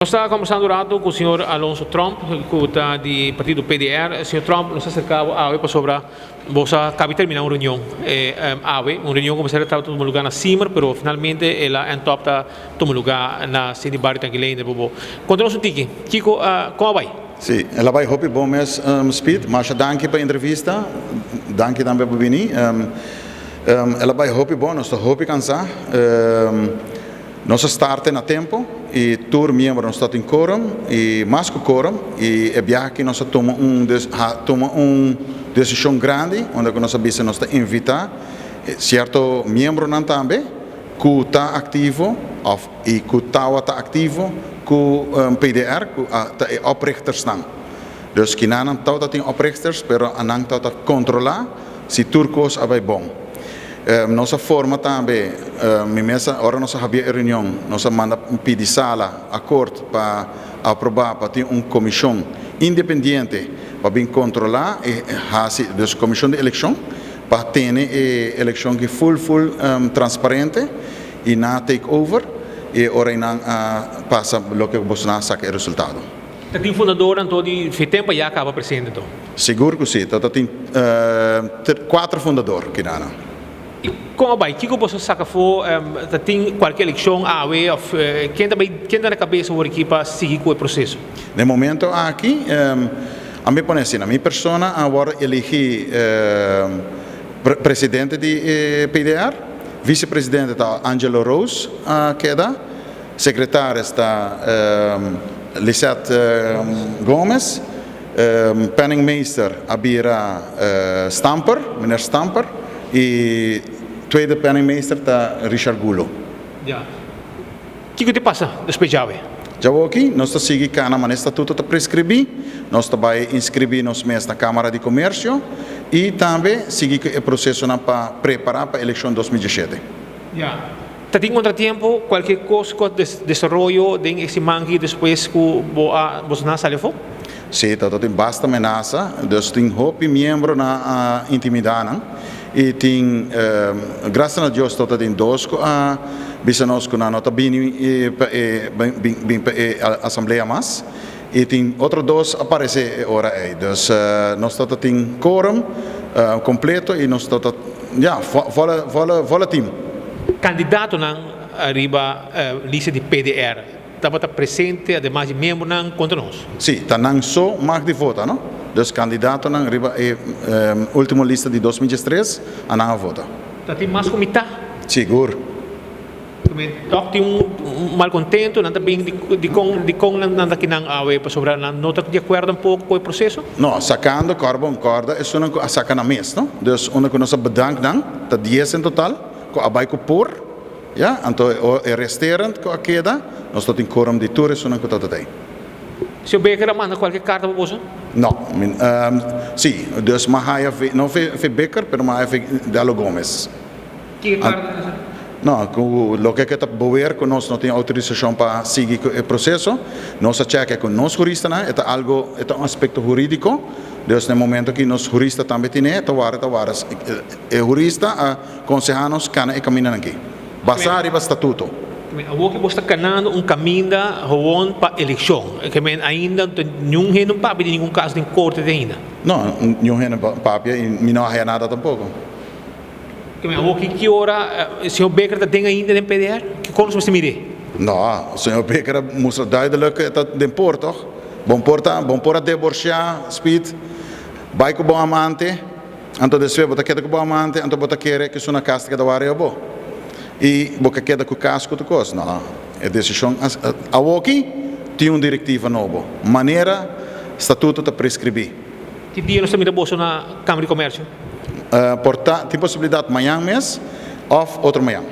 Nos ta kombersando un rato ku señor Alonso Tromp, ku ta di partido PDR. Señor Tromp, nos ta aserka bo awe pasobra bo sa kabi terminá un reunion awe, un reunion ku mester a tabata tuma lugá na Simmer, pero finalmente el a end up ta tuma lugá na Cindy Barrio Tanki Leender. Bo bo konta nos un tiki, kiko kon a bai? Sí, el a bai hopi bon mes, Speed. Masha danki pa entrevista. Danki tambe pa bini. El a bai hopi bon, nos ta hopi kansá. Nos a starte na tempo y tur miembro nos ta tin quorum y mas cu quorum y e biaha aki nos a tuma un tuma un decision grandi unda cu nos a bisa nos ta invita cierto miembronan tambe cu ta activo of y cu tawata activo cu PDR cu ta e oprichtersnan. Dus kinanan tawata tin oprichters pero anan tawata controla si tur cos a bay bon. Nos a forma tambe, mi mes a, ora nos a habia e reunion, nos a manda pidi sala akort pa aproba pa tin un komishon independiente pa bin kontrola e hasi, dus komishon di elekshon, pa tene e elekshon aki ful ful transparente i nan a take over i ora nan a pasa loke boso nan a saka e resultado. Ta tin fundador anto di fe tempo ya caba presente anto? Sigur cu si, ta tin cuater fundador kina nan. Y con a bay? Kico boso a saca afo? Ta tin cualkier eleccion awe of ken ta bay, ken ta na cabeza awor aki pa sigui cu e proceso? Den momento aki, a mi pone asina, mi persona a worde eligi presidente di PDR, vice presidente ta Angelo Roos a keda. Secretaris ta Lisette Gomes, penningmeester a bira Stamper, meneer Stamper, y tweede penningmeester ta Richard Gulo. Ya. Kiko ta pasa despues djawe? Djawoki nos ta sigui cana manera statuto ta prescribi, nos ta bay inscribi nos mes na Camara di Comercio y tambe sigui cu e procesonan pa prepara pa eleccion 2017. Ya. Ta tin kontratiempo, kualke kos ku a desaroyo den e siman aki despues ku bo a boso nan a sali afó? Sí, ta tin basta menasa, dus tin hopi miembro nan a intimidá nan i tin, gracias na Dios ta tin dos ku a bisa nos ku nan no ta bini pa e bin pa e asamblea mas i tin otro dos a paresé e ora ei, dus nos ta tin quorum kompleto i nos ta ya volle volle volle team. Kandidatonan riba lista di PDR tabata presente ademas di miembronan kontra nos. Sí, ta nan so mag di vota, no? Dus kandidatonan riba e ultimo lista di 2013 a nan a vota. Ta tin mas ku mitá. Sigur. Tòg tin un malkontento, nan ta bin dikon dikon nan ta kinan awe pasobra nan no ta di akuerdo tampoco ku e proseso? No, sakando kòrba un kòrda esunnan ku a saka nan mes, no? Dus unda ku nos a bedank nan ta dies en total ku a bai ku por, ya, anto e resterend ku a keda nos lo tin quorum di tur esunnan ku ta ta ei. Señor Becker a manda kualke karta pa boso? No, mi, si, dus mi a haya fe, no fe Becker, pero mi a haya fe Dello Gomez. Ki karta ta esaki? No, ku loke ke ta beweer ku nos no tin outorisashon pa sigui ku e proseso. Nos a chèkè ku nos huristanan, e ta algu, e ta un aspekto hurídiko. Dus na e momento aki nos hurista tambe tine, e ta wara, e ta wara. E hurista a konsehá nos kana e kamindanan aki, basá riba statuto. Awor ki bo sta kanando un kaminda howon pa elekshon, ke men ainda no ta niun hende no papia di ningun kaso den korte te ainda? No, niun hende no papia i mi no a haya nada tampoko. Awor ki ki ora señor Becker ta den ainda den PDR? Ki konos mester mir'é? No, señor Becker a mustra duidelijk ku e ta den por toch. Bon por ta, bon por a deborshá Speed, bai ku bo amante, anto despues bo ta keda ku bo amante, anto bo ta kere ku su na kas ta keda wak riba bo. I bo ke keda ku kas ku tur kos. No, e desishon awoki tin un direktiva nobo, manera statuto ta preskribí. Ki dia nos ta mira boso na Kamara di Komersio? Por ta tin posibilidat mañan mes òf otro mañan.